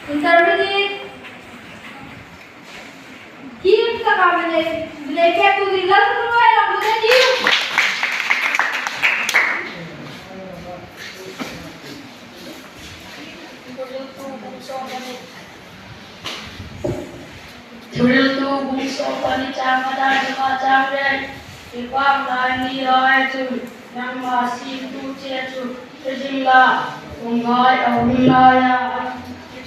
Intermediate Him taka minei pek tu ding lal tu ngai lam tu te diu. Thuriltu bung sawm chang a dar zungah chang reng i vang lai ni ai cun nangmah simtu che cu rizing la ung ngai a hung lai ah an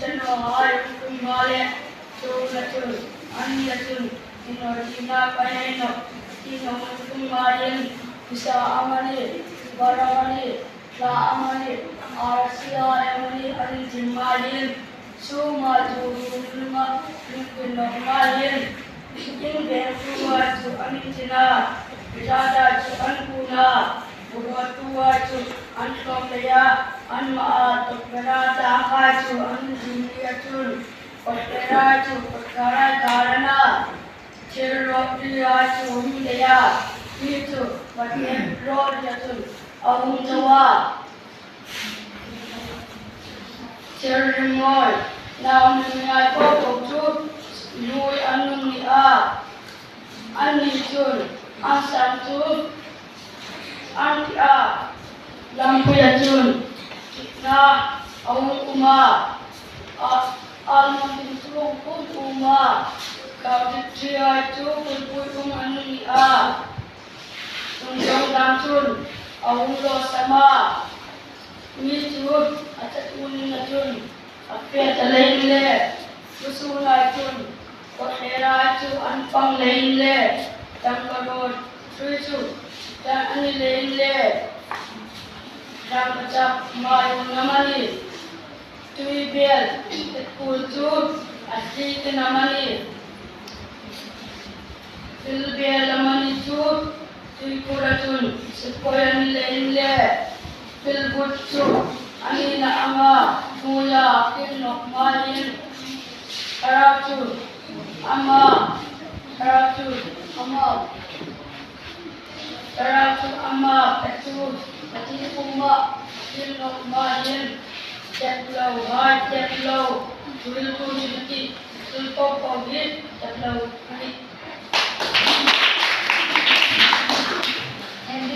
chano ai ung nga le cu na cun an ni cun inor tina pai no tino tung ngai in isa amani baramani la amani arsia amani an jim ngai in su ma chu lung ma lung nok ngai in in veng tu wa chu an china rada chu an kuna buwa tu wa chu an tlom leya an ma tokpera ta ka chu an jim ya chun patera chu patkara karana thil ro ria chu hum leya mi chu patne ro ya chun ahum chawa thil rimoi naw ngai po ko chu lui anung ni a an ni chun an sam chu an ti a lampuya chun na ahung uma a almond tin chung pum uma kau ti thia chu pui pui um an ni a tung dong dam chun ahung lo sama mi chu a chat un na chun a fe ta lein le su lai chun ko thera chu an pang lein le tangka ro thui chu ta ani lein le rang chak ma yung namani tui bel kul chu a si te namani fil bel amani chu tui kura chun sikoi ani lein le fil but chu ani na anga puya kin nok ma in ara chu ama ara chu ama ara chu ama chu ati puma kin nok ma in chep lo hai chep lo chul tu chu ti chul po po hi chep lo ani. And